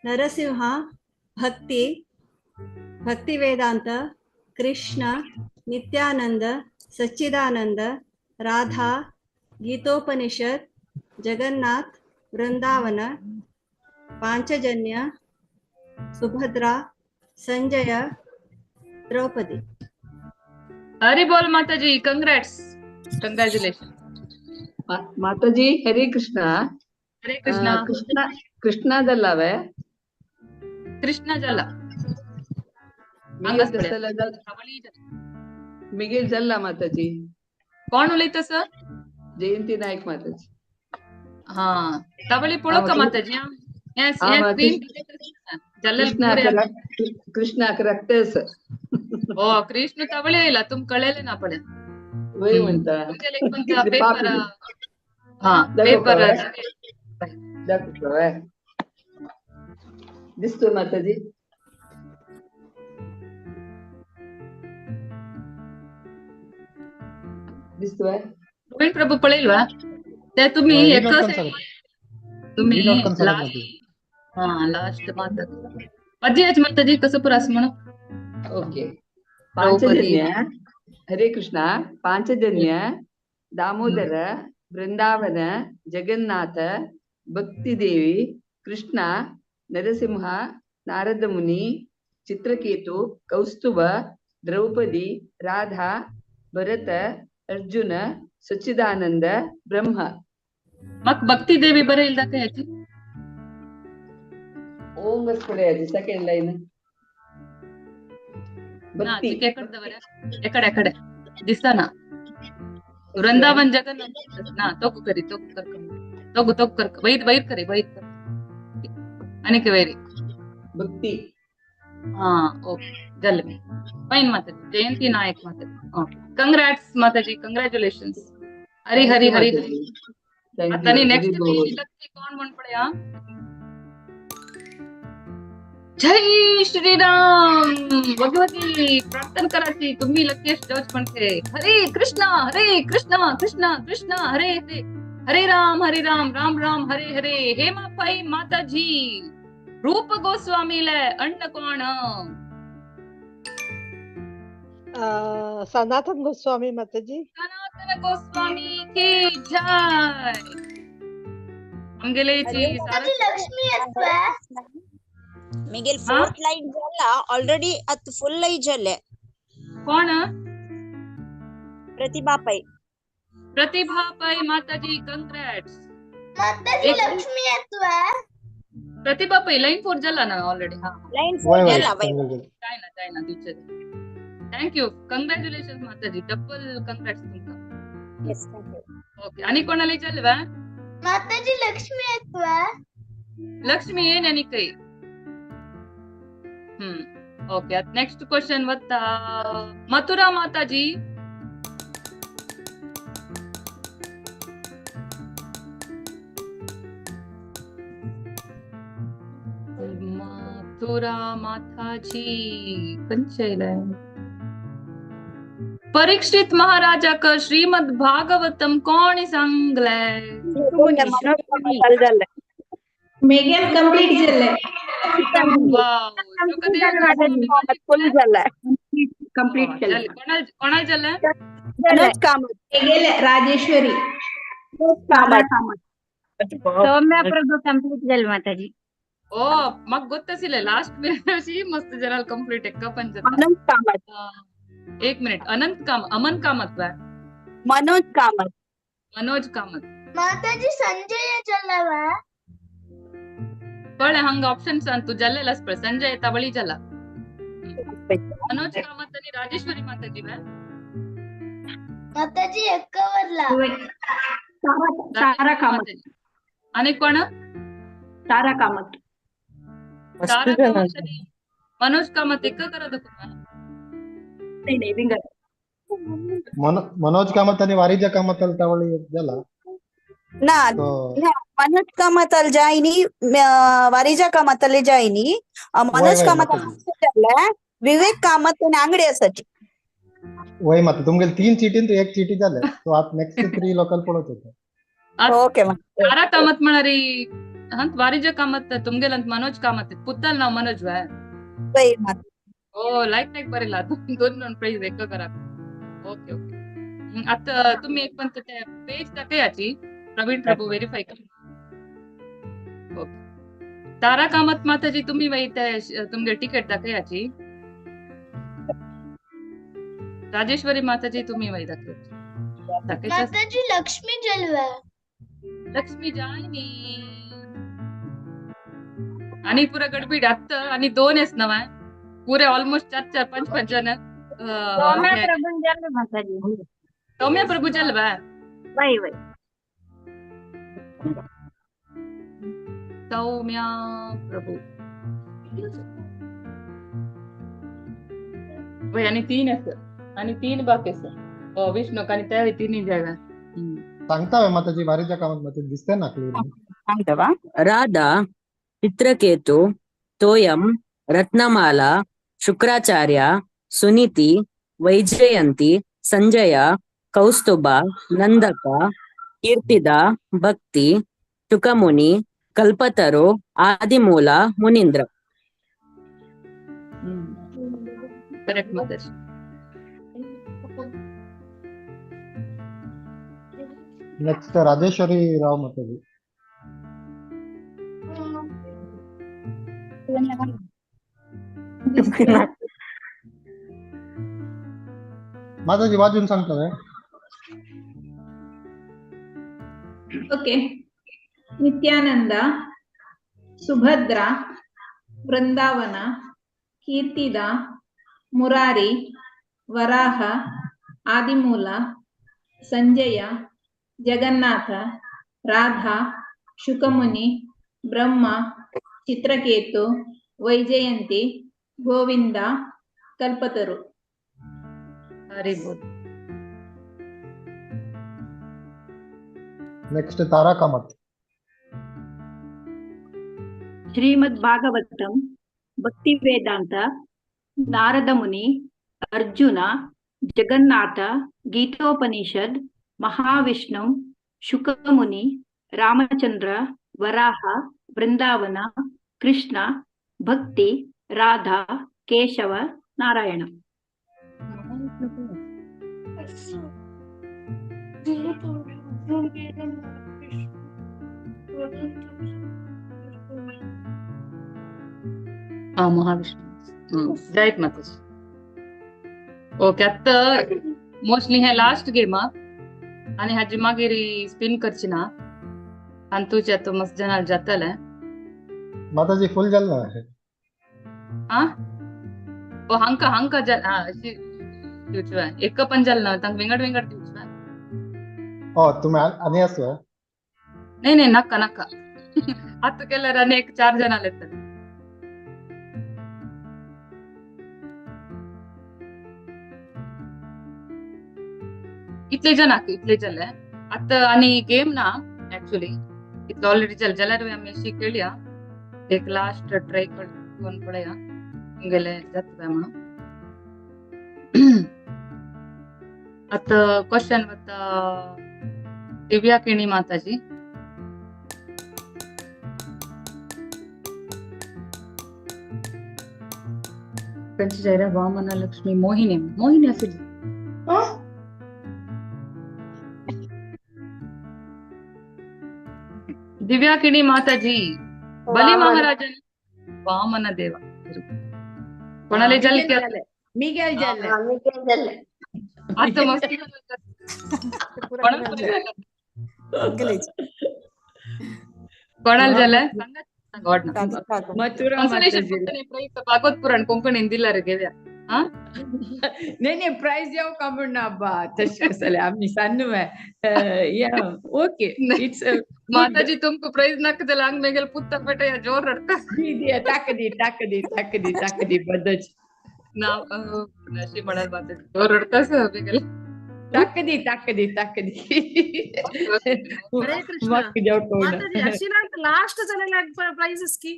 Narasimha Bhakti Bhakti Vedanta Krishna Nityanand Sachchidanand Radha Gitopanishad Jagannath Vrindavan Panchajanya Subhadra Sanjay Draupadi. Hari बोल माताजी. कंग्रॅट्स. कंग्रॅच्युलेशन माताजी. हरे कृष्णा. हरे कृष्णा. कृष्णा कृष्णा जल्लावे कृष्णा जल्ला मिगेल जल्ला माताजी. कोण उलयता सर? जयंती नायक माताजी. हा तबली पळोवका माताजी. कृष्णाक रक्त हो कृष्ण तबली येयला तुम कळेले ना पळे वय म्हणता पेपर. हा पेपर दिसतो माताजी. दिसतोय प्रवीण प्रभू पळेल वा ते तुम्ही एकच तुम्ही हा लास्ट माता पद्याच माताजी कसं पुरास म्हणून. ओके. पांचजन्य हरे कृष्णा. पांचजन्य दामोदर वृंदावन जगन्नाथ भक्तिदेवी कृष्ण नरसिंह नारद मुनि चित्रकेतु कौस्तुभ द्रौपदी राधा भरत अर्जुन, सच्चिदानंद, ब्रह्म. मग भक्ती देवी बरं येईल दाखयाची. ओम बस पळयाची सेकंड लाईन. ना एकडे दवरा, एकडे एकडे दिसता ना. वृंदावन जगन्नाथ ना तोकू करी, तोकू कर, तोकू तोकू कर, वैर वैर करे, वैर कर आणि वैरी भक्ती. हा ओके जल फाइन माताजी. जयंती नायक माताजी, ओके कंग्रॅट्स माताजी, कंग्रॅच्युलेशन्स. हरी हरी हरी हरी. आता नेक्स्ट लक्की कोण म्हण पळया. जय श्रीराम. भगवती प्रार्थना करायची तुम्ही लक्कीस्ट जज म्हणते. हरे कृष्णा हरे कृष्णा कृष्णा कृष्णा हरे हरे, हरे राम हरे राम राम राम हरे हरे. हेमा पाई माताजी, रूप गोस्वामी ले अन्न कोण? सनातन गोस्वामी माताजी. सनातन गोस्वामी की जय. आमगेले लक्ष्मी मिगेल फोर्थ लाइन झाला ऑलरेडी, आत फुल लाई झाले. कोण? प्रतिभा पै. प्रतिभा पै माताजी, कंग्रॅट्स. माताजी लक्ष्मी येतोय. प्रतिभा पै लाइन 4 झाला ना ऑलरेडी. हा लाइन 4 झाला बाई. जाय ना जाय ना दिवचे. Thank you, congratulation माताजी, डबल कंग्रॅट्स तुमका. Yes thank you. Okay आणि कोणाला विचारलं बा? माताजी लक्ष्मी येतोय. लक्ष्मी येन आणि काही. Okay next question वत्ता मथुरा माताजी. मथुरा माताजी कंचेला परीक्षित महाराजा का श्रीमद भागवतम कोणी सांगले? मेगेल कंप्लीट झाले. वाव, फुल झालाय. कंप्लीट केलं. कोणाला झालं? मनोज कामत. मेगेल राजेश्वरी. कामत. सौम्या प्रभू कंप्लीट झालं माताजी. ओ मग ಗೊತ್ತಿಲ್ಲ लास्ट मिनिट मस्त जरा कंप्लीट एक पण मनोज कामत. एक मिनिट. अनंत काम, अमन कामत वा? मनोज कामत. मनोज कामत. माताजी संजय जल्लवा. पळे हंग ऑप्शन्स अंतु जल्लेलस पळे संजय तवळी जल्ला. मनोज कामत आणि राजेश्वरी माताजी वा? माताजी एकवरला. तारा कामत. आणि कोण? तारा कामत. तारा कामत आणि मनोज कामत एक करत कोण? नाही नाही विंगर. मनोज कामत आणि वारीजा कामत तवळी जल्ला. ना मनोज कामत ಅಲ್ಲಿ जायनी, वारीजा कामत ಅಲ್ಲಿ जायनी, मनोज कामत विवेक कामत आणि आंगडी असाची. वय माता तुमगे 3 चीटीन तो एक चीटी झाले तो आप नेक्स्ट 3 लोकल पळत होते. ओके तारा कामत म्हणारी हंत वारीजा कामत तुमगेल अंत मनोज कामत पुत्तल नाव मनोज वय. वय माता. ओ लाईक लाईक बरेला दोन दोन प्राइज एक करा. ओके ओके आता तुम्ही एक पण ते पेज टाकायची प्रवीण प्रभू व्हेरीफाय कर. ओके तारा कामत माताजी तुम्ही वय ते तुमगे तिकीट दाखयाची. राजेश्वरी माताजी तुम्ही वय दाखयाची. माताजी लक्ष्मी जलवा. लक्ष्मी जायनी आणि पुरा गडबीड आत्ता आणि 2 एस नवा पुरे ऑलमोस्ट 4 4 5 5 जण. सौम्या प्रभू जलवा माताजी. सौम्या प्रभू जलवा. वय वय सौम्या प्रभू वय आणि 3 अस आणि 3 बाकी अस. हो विष्णू आणि त्या तिन्ही जागा सांगता माताजी वारीच्या कामात मध्ये दिसते ना क्लिअर. सांगता बा. राधा, चित्रकेतु, तोयम, रत्नमाला, शुक्राचार्य, सुनीति, वैजयंती, संजय, कौस्तुभा, नंदका, कीर्तिदा, भक्ति, शुकमुनि, कल्पतरु, आदिमूला, मुनींद्र. करेक्ट माताजी. नेक्स्ट राजेश्वरी राव माताजी. माताजी वाजून सांगता काय? Okay. Nithyananda, Subhadra, Vrindavana, Kirtida, Murari, Varaha, Adimula, Sanjaya, Jagannatha, Radha, Shukamuni, Brahma, Chitraketu, Vaijayanti, Govinda, Kalpataru. Hari Bol. Next Tara Kamath. Shrimad Bhagavatam, Bhakti Vedanta, Narada Muni, Arjuna, Jagannatha, Gitopanishad, Mahavishnu, Shukamuni, Ramachandra, Varaha, Vrindavana, Krishna, Bhakti, Radha, Keshava, Narayana. Mahavishnu. जायत माताजी. Okay, आता mostly हे last game आणि हाजी मागीर spin करची ना आणि तुझ्या आतां मस्त जनाल जातले. माताजी फुल जाल ना. हा ओ हांका हांका जाल अशी दिवची एक पण जाल ना, तांकां विंगड विंगड दिवची. हो तुम्ही आनी आसलो? नाही नाही, नाका नाका. आतां केल्यार आनी एक 4 जणां येतले. इतले जणांक इतले जाले आतां आनी गेम ना ऍक्च्युली इतलो ऑलरेडी जाले जाल्यार आमी अशी खेळया एक लास्ट ट्राय करून पळया तुमगेले जाता म्हणून. आतां क्वेश्चन वता दिव्या किणी माताजी. कंची जायरा वामन लक्ष्मी मोहिनी मोहिनी आसली. दिव्या किणी माताजी, बली महाराजन वामन देव कोणाले जाले? मिगेल जाले. आता मस्त कोणाला जाले सांगा. भागवत पुराण कोंकणीन दिला रे घेव्या. नाही नाही, प्राइज येऊ का म्हणून अब्बा तशें आसलें आमी सान्नू. ओके, it's माताजी तुमको प्राइज नाका जाल्यार हांग मेगेल पुत्ता पेटया जोर रडटा. दी ताकदी ताकदी ताकदी ताकदी बद्दच ना अशी म्हणाल माताजी जोर रडटास मेगेल. ताकदी ताकदी ताकदी. हरे कृष्ण माताजी. अशी ना लास्ट जालेल्या प्राइजेस की.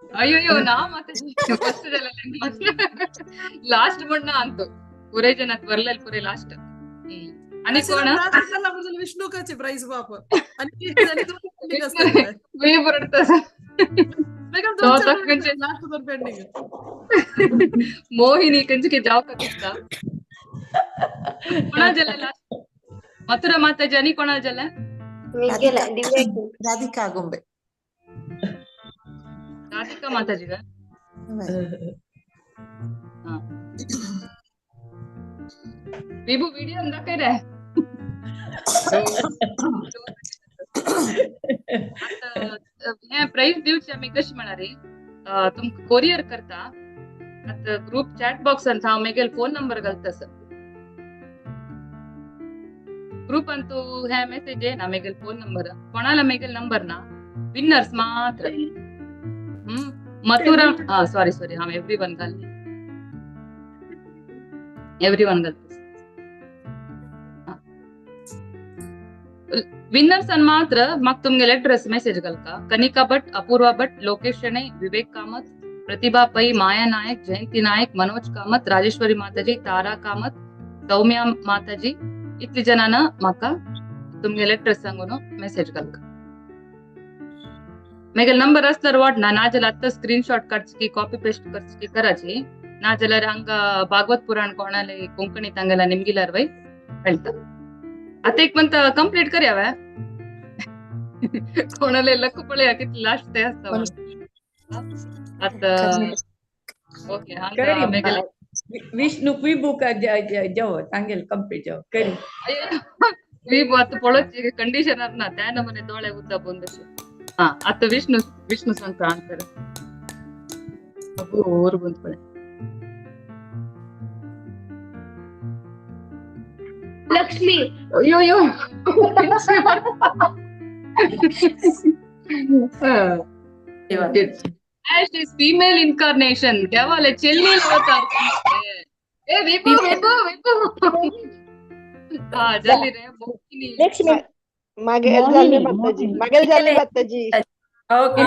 अय्यो ना माताजी, फर्स्ट जालेले लास्ट म्हण ना अंतू पुरे जनात वरलेल पुरे लास्ट. आणि कोण विष्णुकाचे प्राइज बाप आणि मोहिनी कंचे जाव का दिसता. कोणा जाले लास्ट? मथुरा माताजी. आणि कोणा जाले? राधिका गुंबे. राधिका माताजी का? विभू व्हिडिओ दाखय रे. हे प्राइज दिवचे आमी कशी म्हणारी तुमकां कोरियर करता. आतां ग्रुप चॅट बॉक्सान हांव मेगेल फोन नंबर घालता सर. ग्रुपान तू हे मेसेज येना मेगेल फोन नंबर कोणाला मेगेल नंबर ना विनर्स मात्र. मथुरा सॉरी सॉरी हांव एवरी वन घालली एवरी वन घालता. विनर्स मात्र म्हाका तुमगेले एड्रेस मेसेज घालका. कनिका भट, अपूर्वा भट, लोकेश शणै, विवेक कामत, प्रतिभा पै, माया नायक, जयंती नायक, मनोज कामत, राजेश्वरी माताजी, तारा कामत, सौम्या माताजी इतली जणांना म्हाका तुमगेले एड्रेस सांगून मेसेज घालका. मेगेल नंबर आसल्यार वाडना नाजाल्यार आत्तां स्क्रीनशॉट काडची की कॉपी पेस्ट करची की कराची नाजाल्यार हांगा भागवत पुराण कोणाले कोंकणी तांगेला निमगिल्यार वय मेळटा. आता एक मंथ कंप्लीट करया वे. कोणाले लक पळया कितले लास्ट ते आसता. आता ओके हांगा मेगेले विष्णू विभू का जेव तांगेल कंप्लीट जेव करी. विभू आतां पळोवची कंडिशनर ना त्या नमुने दोळे उदक बंद अशे. हा आतां विष्णू विष्णू सांगता आन्सर. ऊर बंद पळय. लक्ष्मी. यो यो. Dash is female incarnation. देवाले चेल्ली अवतार. ए विभू विभू विभू. हा जाली रे मोहिनी. लक्ष्मी. मागेल जाल्ले माताजी, मागेल जाल्ले माताजी. ओके.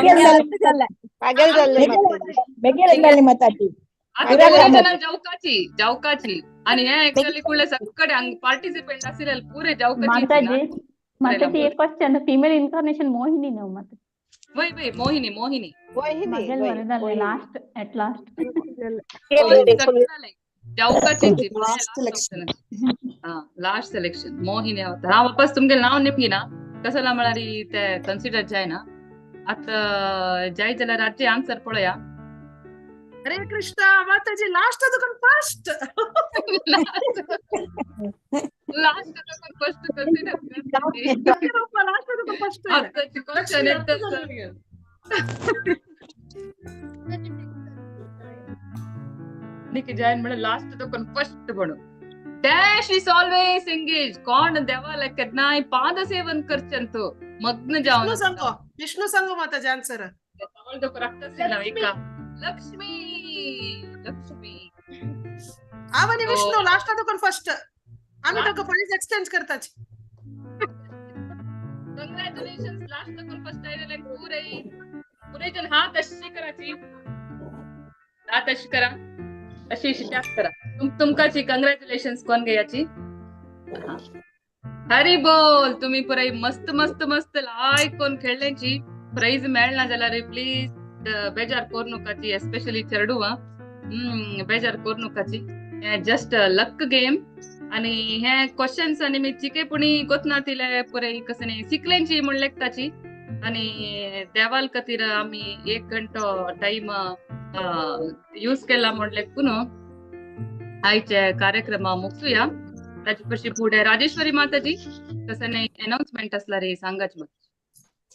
मागेल जाल्ले माताजी. बेगीन जाल्ले माताजी. आता पुरे जण जावकाची जावकाची आणि हे एक्चुअली कुठले सगळे पार्टिसिपेंट आसिले पुरे जावकाची. माताजी, माताजी, एक क्वेश्चन. फीमेल इन्कार्नेशन मोहिनी न्हू माता? वय वय, मोहिनी मोहिनी. मोहिनी. मागेल बरें जालें, लास्ट एट लास्ट. जावकाची लास्ट सिलेक्शन मोहिनी अवतार. हा वापस तुमगे नाव निमगी ना कसला म्हळ्यार ते कन्सिडर जायना. आतां जाय जाल्यार आजचे आन्सर पळया. हरे कृष्ण माताजी, लास्ट तुका फर्स्ट. लास्ट तुका फर्स्ट कन्सिडर. लास्ट तुका फर्स्ट. आतांची क्वेश्चन येता. जायन म्हळ्यार लास्ट तुका फर्स्ट म्हणून. Dash is always engage. कोण देवाला केन्नाय पाद सेवन करचंतु मग्न जावन. विष्णू सांगो, विष्णू सांगो माताजी आन्सर. लक्ष्मी लक्ष्मी. आवनी विष्णू लास्ट तुका फर्स्ट. आम्ही तुका प्राइज एक्सचेंज करताची. कंग्रॅच्युलेशन, लास्ट तुका फर्स्ट आयलेले पुरे पुरे जण हात अशी कराची, हात अशी करा, अशी अशी टॅप करा. तुमकाची कंग्रॅच्युलेशन कोण घ्यायची. हरी बोल. तुम्ही पुराय मस्त मस्त मस्त लायक कोण खेळल्याची. प्राइज मेळना जाल्यार प्लीज बेजार करू नकाची, एस्पेशली चेडूआ बेजार करू नकाची. जस्ट लक गेम आणि हे क्वेश्चन्स आणि मी चिके पुणी गोतना तिले पुरे कसं शिकल्यांची म्हण लेखताची. आणि देवाल खातीर आमी एक घंटो टाइम यूज केला म्हणले पुन्हा आयचे कार्यक्रम मुगसूया. ताचे पशी फुडें राजेश्वरी माताजी तसं नाही अनाउन्समेंट असला रे सांगाच मग.